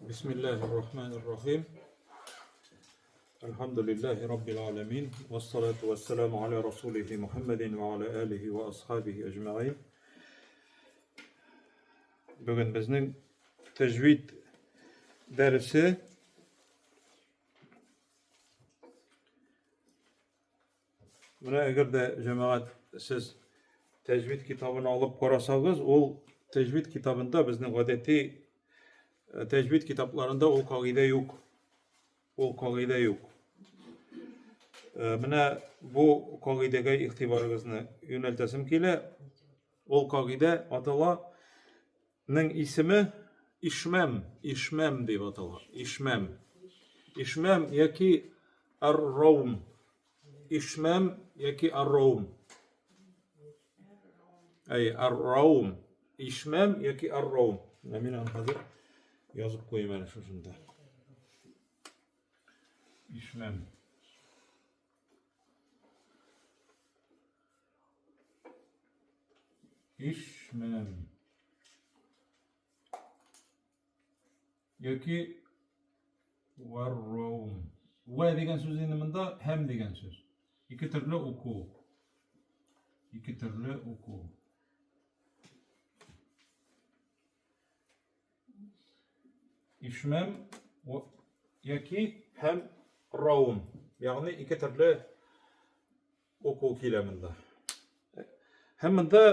Бисмиллаһир-рахманир-рахим. Әлхәмдүлиллаһи раббил аламин. Вассалату вассаламу аля расулихи Мухаммадин ва аля алихи ва асхабихи әҗмәгыйн. Бүген безнең тәҗвид дәресе Менә әгәр дә җәмәгать сез тәҗвид китабын алып карасагыз, ул тәҗвид китабында безнең гадәти э, тәҗвид китапларында ул кагыйдә юк. Ул кагыйдә юк. Э, менә бу кагыйдәгә игътибарыгызны юнәлтәсем килә. Ул кагыйдә атала Ның исеме Ишмәм, Ишмәм дип атала. Ишмәм. Ишмәм яки Ар-Раум. Ишмәм яки Ар-Раум. Әй, Ар-Раум. Ишмәм яки Ар-Раум. Менә мин аны хәзер язып куйым әле шушында. Ишмәм. Ишмәм. Яки варраум. Вә дигән сүз инде монда һәм дигән сүз. Ике төрле уку. Ике төрле уку. Ишмәм яки һәм раум. Ягъни ике төрле уку килә монда. Һәм монда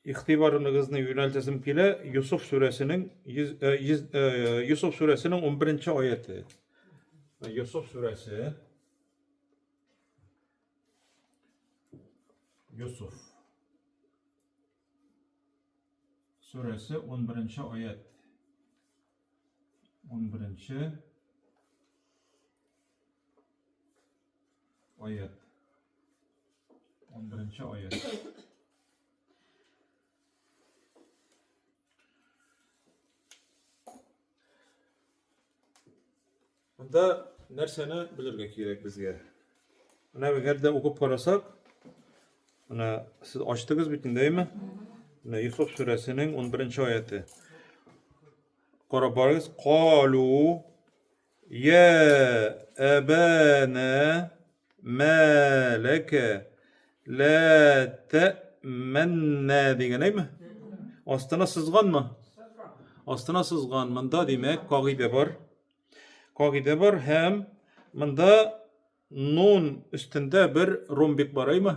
игътибарыныгызны юнәлтәсем килә Йосыф сүрәсенең Йосыф сүрәсенең 11 аяте. Йосыф сүрәсе Йосыф сүрәсе 11 аят. 11 аят. 11 аят. Монда нәрсәне белергә кирәк безгә? Менә әгәр дә укып карасак, менә сез ачтыгыз бит инде, әйме? Менә Йосыф сүрәсенең 11 аяты. Карап барыгыз. Калу я әбәнә мә ләкә лә тәмәннә дигән, әйме? Астына сызганмы? Астына сызган. Монда, димәк, кагыйдә бар. Кагыйдә бар һәм монда нун өстендә бер ромбик бар, әйме?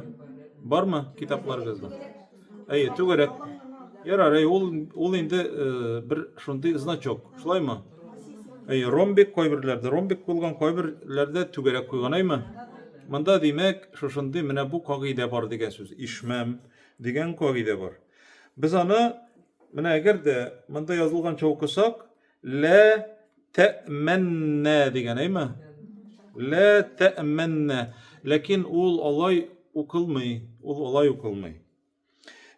Бармы китапларыгызда? Әйе, түгәрәк. Ярар, әй, ул ул инде э, бер шундый значок, шулаймы? Әйе, ромбик кайберләрдә ромбик куелган, кайберләрдә түгәрәк куйган, әйме? Монда димәк, шушындый менә бу кагыйдә бар дигән сүз, ишмәм дигән кагыйдә бар. Без аны менә әгәр дә монда язылганча укысак, Лә тәэмәннә дигән, әйме? Лә тәэмәннә. Ләкин ул алай укылмый, ул алай укылмый.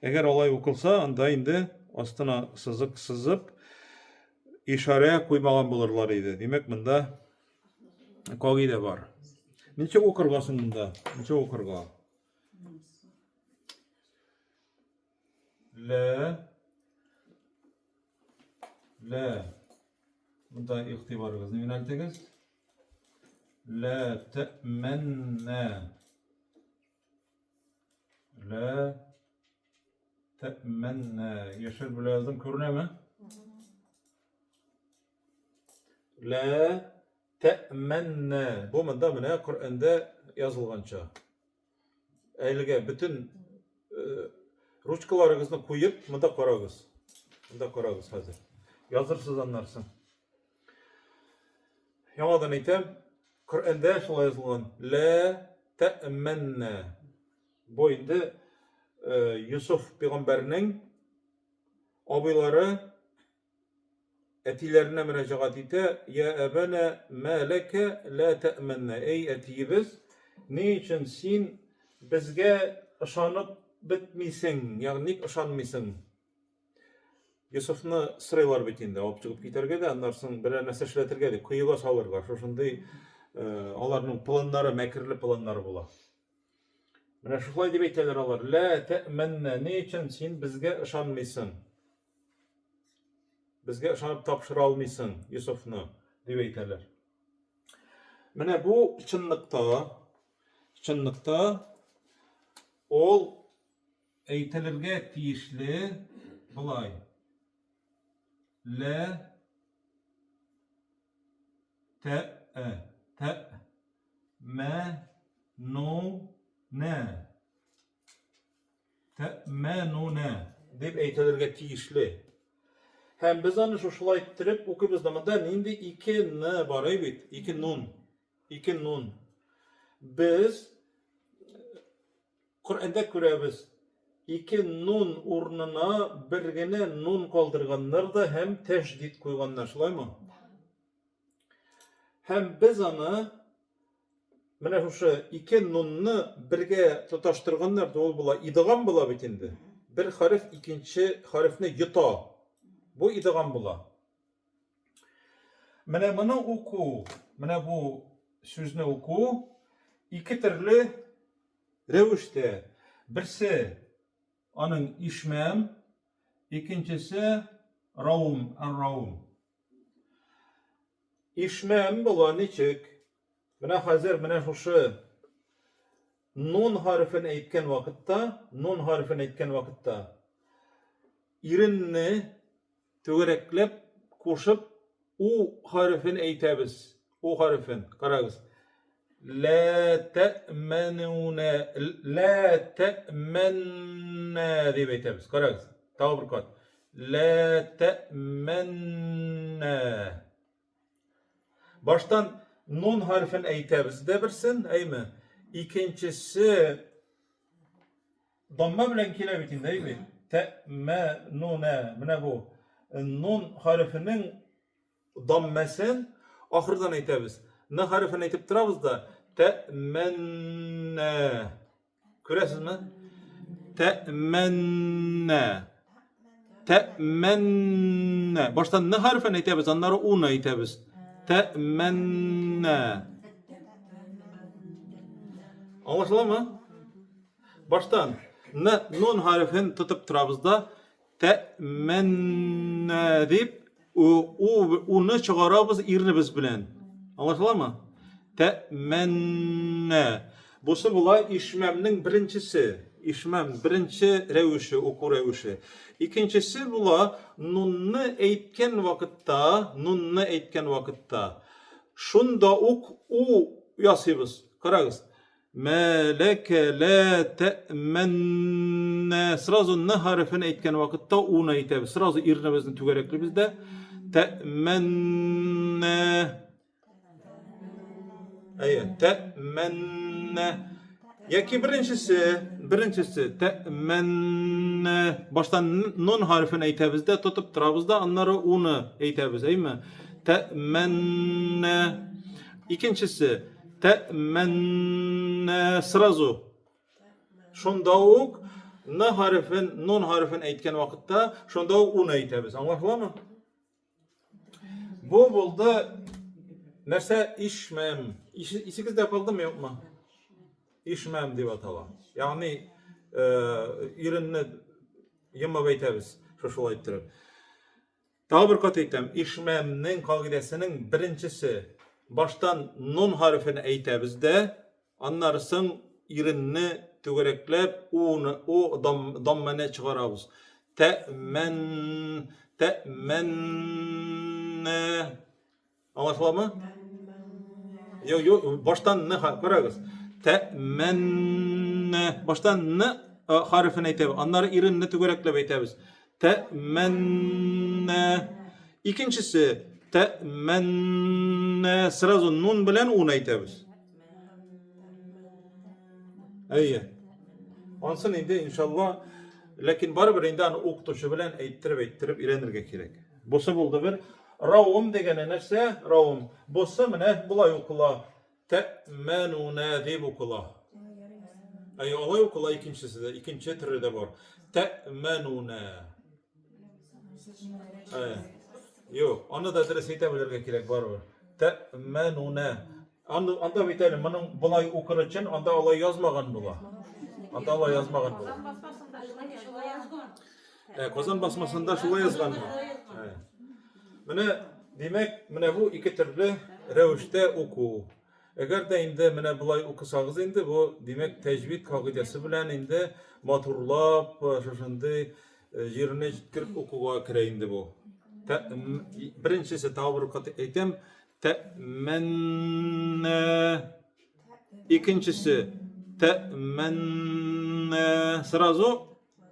Әгәр алай укылса, анда инде астына сызык сызып, ишарә куймаган булырлар иде. Димәк, монда кагыйдә бар. Ничек укырга соң монда? Ничек укырга? Лә Лә. Монда игътибарыгызны юнәлтегез. Лә тәмәннә. Лә тәмәннә. Яшел белән яздым, күренәме? Лә тәмәннә. Бу монда менә Коръәндә язылганча. Әлегә бөтен э, ручкаларыгызны куеп, монда карагыз. Монда карагыз хәзер. Язырсыз аннарсын. Яңадан әйтәм, Коръәндә шулай язылган. Лә тәэмәннә. Бу инде э, Юсуф пәйгамбәрнең абыйлары Әтиләренә мөрәҗәгать итә, Я әбәнә, мә ләкә лә тәэмәннә. Әй әтиебез, ни өчен син безгә ышанып бетмисең, ягъни ник ышанмыйсың? Йосыфны сорыйлар бит инде, алып чыгып китәргә дә, аннан соң берәр нәрсә эшләтергә дип, коега салырга. Шушындый э, аларның планнары, мәкерле планнары була. Менә шулай дип әйтәләр алар. Лә тәэмәннә, ни өчен син безгә ышанмыйсың? Безгә ышанып тапшыра алмыйсың Йосыфны, дип әйтәләр. Менә бу чынлыкта, чынлыкта ул әйтелергә тиешле болай. Лә тә ә тә мә ну нә. Тәэмәнүнә дип әйтелергә тиешле. Һәм без аны шушылай иттереп укыйбыз да. Монда нинди ике н бар әй бит, ике нун. Ике нун. Без Коръәндә күрәбез, ике нун урынына бер генә нун калдырганнар да һәм тәшдид куйганнар, шулаймы? Һәм без аны Менә шушы ике нунны бергә тоташтырганнар да ул була. Идгам була бит инде. Бер хәреф икенче хәрефне йота. Бу идгам була. Менә моны уку, менә бу сүзне уку ике төрле рәвештә. Берсе аның ишмәм, икенчесе раум, ар-раум. Ишмәм була ничек? Менә хәзер менә шушы нун хәрефен әйткән вакытта, нун хәрефен әйткән вакытта иренне түгәрәкләп кушып у хәрефен әйтәбез. У хәрефен. Карагыз. Лә тәмәнүнә, лә тәмәннә дип әйтәбез. Карагыз. Тагы бер кат. Лә тәмәннә. Баштан нун хәрефен әйтәбез дә берсен, әйме? Икенчесе дамма белән килә бит инде, әйме? Тәмә нунә. Менә бу нун хәрефенең даммәсен ахырдан әйтәбез. Н хәрефен әйтеп торабыз да тәмәннә. Күрәсезме? Тәмәннә. Тәмәннә. Башта н хәрефен әйтәбез, аннары уны әйтәбез. Тәмәннә. Аңлашыламы? Баштан н нун хәрефен тотып торабыз да Тәэмәннә дип, у, у, уны чыгарабыз ирнебез белән. Аңлашыламы? Тәэмәннә. Бусы була ишмәмнең беренчесе. Ишмәм беренче рәвеше, уку рәвеше. Икенчесе була нунны әйткән вакытта, нунны әйткән вакытта. Шунда ук у ясыйбыз. Карагыз. Мә ләкә лә тәэмәннә. Сразу н хәрефен әйткән вакытта уны әйтәбез. Сразу ирнебезне түгәрәклибез дә. Тәэмәннә. Әйе, тәэмәннә. Яки беренчесе, беренчесе тәэмәннә. Баштан нун хәрефен әйтәбез дә, тотып торабыз да, аннары уны әйтәбез, әйме? Тәэмәннә. Икенчесе Тәэмәннә сразу. Шунда ук н хәрефен, нун хәрефен әйткән вакытта, шунда ук уны әйтәбез. Аңлашыламы? Бу булды нәрсә ишмәм. Исегездә калдымы, юкмы? Ишмәм дип атала. Ягъни иренне йомып әйтәбез, шушылай иттереп. Тагы бер кат әйтәм, ишмәмнең кагыйдәсенең беренчесе, баштан нун хәрефен әйтәбез дә, аннары соң иренне түгәрәкләп у-ны, у дам, даммәне чыгарабыз. Тәэмән, тәэмәннә. Аңлашыламы? Юк, юк, баштан н карагыз. Тәмәннә. Баштан н хәрефен әйтәбез. Аннары иренне түгәрәкләп әйтәбез. Тәмәннә. Икенчесе тәмәннә. Сразу нун белән ун әйтәбез. Әйе. Ансын инде иншалла, ләкин барыбер инде аны укытучы белән әйттереп-әйттереп өйрәнергә кирәк. Бусы булды бер. Раум дигәне нәрсә? Раум. Бусы менә болай укыла. Тәэмәнүнә дип укыла. Әй, алай укыла икенчесе дә, икенче төре дә бар. Тәэмәнүнә. Ә, юк, аны да дөрес әйтә белергә кирәк барыбер. Тәэмәнүнә. Анда, анда бит әле моның болай укыр өчен анда алай язмаган була. Анда алай язмаган була. Казан басмасында шулай язган. Ә, Казан басмасында шулай язганмы? Ә. Менә, димәк, менә бу ике төрле рәвештә уку. Әгәр дә инде менә болай укысагыз инде, бу, димәк, тәҗвид кагыйдәсе белән инде матурлап, шушындый җиренә җиткереп укуга керә инде бу. Беренчесе тагы бер кат әйтәм, тәмәннә. Икенчесе тәмәннә. Сразу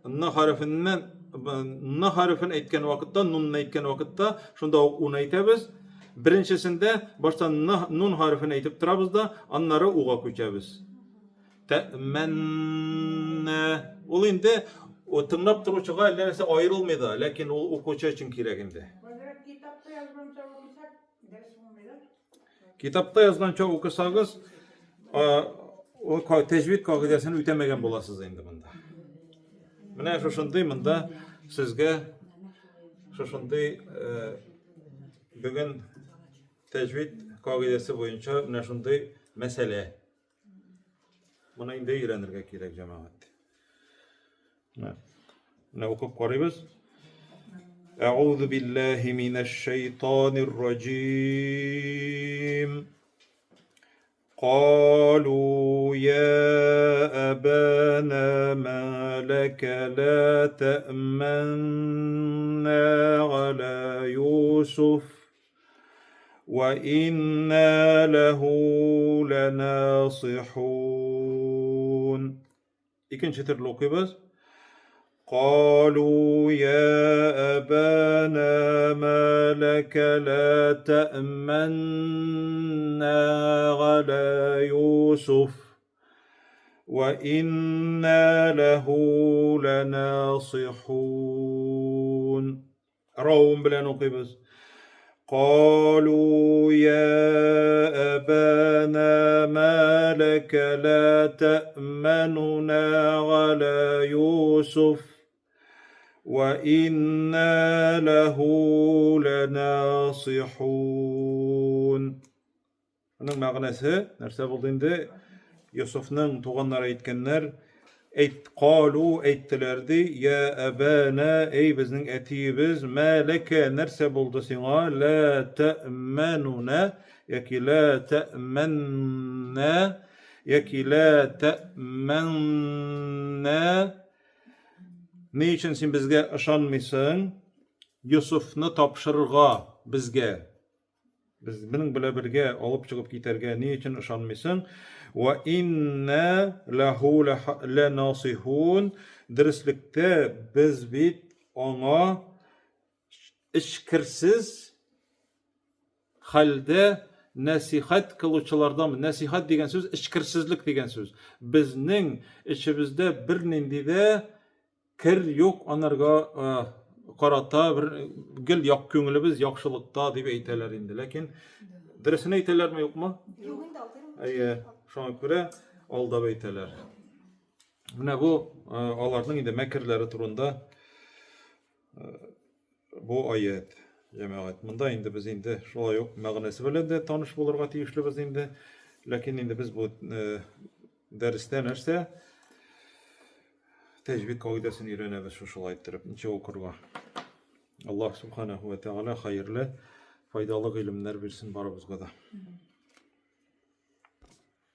Н хәрефеннән Н хәрефен әйткән вакытта, нунны әйткән вакытта, шунда ук уны әйтәбез. Беренчесендә башта Н, нун хәрефен әйтеп торабыз да, аннары уга күчәбез. Тәмәннә. Ул инде тыңлап торучыга әллә нәрсә аерылмый да, ләкин ул укучы өчен кирәк инде. Китапта язганча укысак, дөрес булмый да. Китапта язганча укысагыз, ул тәҗвид кагыйдәсен үтәмәгән буласыз инде монда. Менә шушындый монда сезгә шушындый э, бүген тәҗвид кагыйдәсе буенча менә шундый мәсьәлә. Моны инде өйрәнергә кирәк, җәмәгать. Менә, менә укып карыйбыз. Әгъузу биллаһи минәш шайтанир раҗим. قالوا يا أبانا ما لك لا تأمنا على يوسف وإنا له لناصحون Икенче төрле укыйбыз. قالوا يا أبانا ما لك لا تأمنا على يوسف وإنا له لناصحون Равым белән укыйбыз. Калу я абана ма лака ла та'мануна аля Юсуф ва инна лаху ланасихун. Аның мәгънәсе нәрсә булды инде? Йосыфның туганнары әйткәннәр, әйт, калу әйттеләр ди, я әбәнә, эй безнең әтиебез, мә ләкә, нәрсә булды сиңа, лә тәмәнуна, яки лә тәмәннә, яки лә тәмәннә, ни өчен син безгә ышанмыйсың, Йосыфны тапшырырга безгә? Без моның белән бергә алып чыгып китәргә ни өчен ышанмыйсың? Ва инна лаху ланасихун. Дөреслектә без бит аңа эчкерсез хәлдә нәсихәт кылучылардан. Нәсихәт дигән сүз эчкерсезлек дигән сүз. Безнең эчебездә бернинди дә Кер юк анарга карата бер гел як күңелебез яхшылыкта дип әйтәләр инде. Ләкин дөресен әйтәләрме юкмы? Юк инде алдыйм. Әйе, шуңа күрә алдап әйтәләр. Менә бу аларның инде мәкерләре турында бу аят, җәмәгать. Монда инде без инде шулай ук мәгънәсе белән дә таныш булырга тиешлебез инде. Ләкин инде без бу Дәрестә нәрсә? Тәҗвид кагыйдәсен өйрәнәбез шушылай иттереп, ничек укырга. Аллаһ субханаху ва тәгалә хәерле, файдалы гыйлемнәр бирсен барыбызга да.